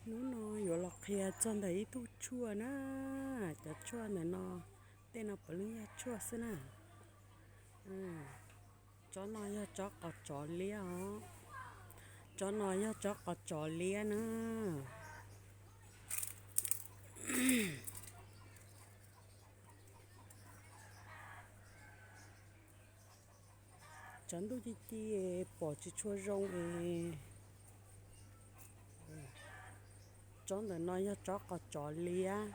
Hnub no yuav los qhia txog ntawm ib tug tshuaj na. Cov tshuaj ntawm no, tej no puav leej yog tshuaj xwb na. Tsob no yog tsob qos tsov liab os. Tsob no yog tsob qos tsov liab na. Tshav ntuj ci ci pom tsis tshua zoo es tsob ntawm no yog tsob qos tsov liab.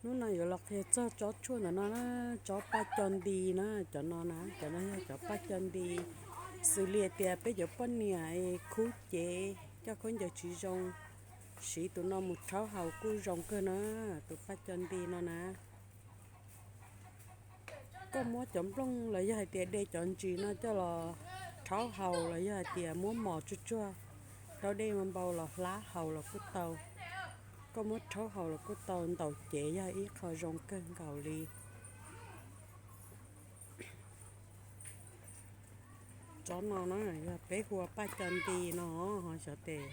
Hnub no yuav los qhia txog tsob tshuaj ntawm no na, tsob paj co nti na, cov no na, cov no yog cov paj co nti. Xws li tias peb cov poj niam khub cev coj khaub ncaws tsis zoo, siv tus no mus rhaub haus kuj zoo kawg na, tus paj co nti no na. Koj muab cov nplooj los yog hais tias de cov ntsis no coj los rhaub haus los yog hais tias muab mos tsuag tsuag rau dej npau los hlab haus los kuj tau. Koj muab rhaub haus los kuj tau, ntaus cev yog ib qho zoo kawg nkaus li. Tsob no na yog peb hu ua paj co nti no, ho xyov tes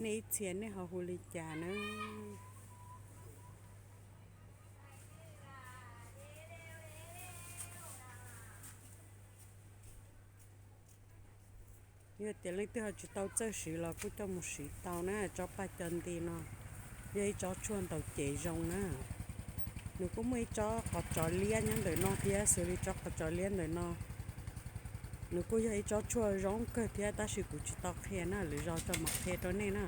nej ib txhia nej ho hu li cas na. Yog tias leej twg ho tsis tau txawj siv los kuj coj mus siv tau na. Tsob paj co nti no yog ib tsob tshuaj ntaus cev zoo na. Nws kuj muaj ib tsob qos tsov liab nyob ntawm no thiab, xws li tsob qos tsov liab ntawm no, nws kuj yog ib tsob tshuaj zoo kawg thiab, tab sis kuv tsis tau qhia na, lwm zaus tso mam qhia rau nej na.